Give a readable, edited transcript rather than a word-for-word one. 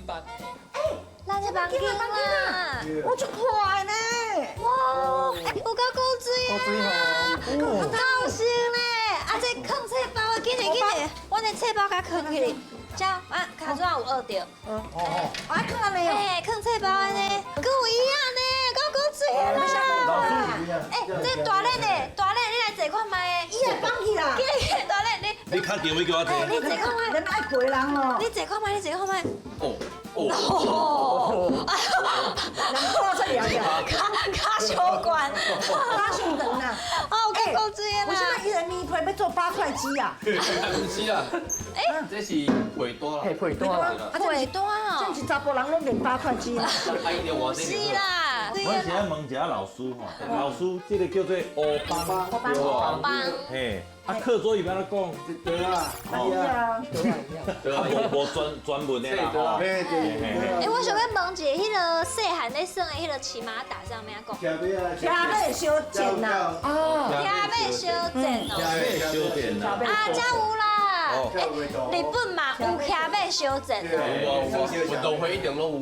捌。咱這房間啦，我足可愛呢。哇，有夠古錐啊，夠熟呢。啊，這囥冊包啊，緊來緊來，阮的冊包共囥起來。這啊，卡紙有學著。哦，我囥按呢。嘿，囥冊包按呢，閣有椅仔呢，夠古錐啦。哎，這大練的，大練，你來坐看覓。椅仔放去啦。緊來，大練你。你較電話叫我坐。你坐看覓。人愛陪人哦。你坐看覓，你坐看覓。哦哦。人看出來啊。跤跤傷懸。跤傷長啦。哦，夠古錐啦。為什麼一人面皮欲做八塊肌啊？毋是啦，哎，這是皮帶啦。嘿，皮帶啦。皮帶哦。這毋是查埔人攏練八塊肌啊？是啦。我是愛問一下老師吼，老師，這個叫做烏幫，烏幫。嘿，啊，客座語欲按怎講？對啊，對啊，對啊，無專專門的啦，吼。對對。欸，我想欲問一下，彼个細漢咧耍的彼个騎馬打啥物仔講？騎馬啊，騎馬相戰啦，哦，騎馬相戰哦，騎馬相戰啦。啊，遮有啦。欸，日本嘛有騎馬相戰。有啊有啊，運動會一定攏有。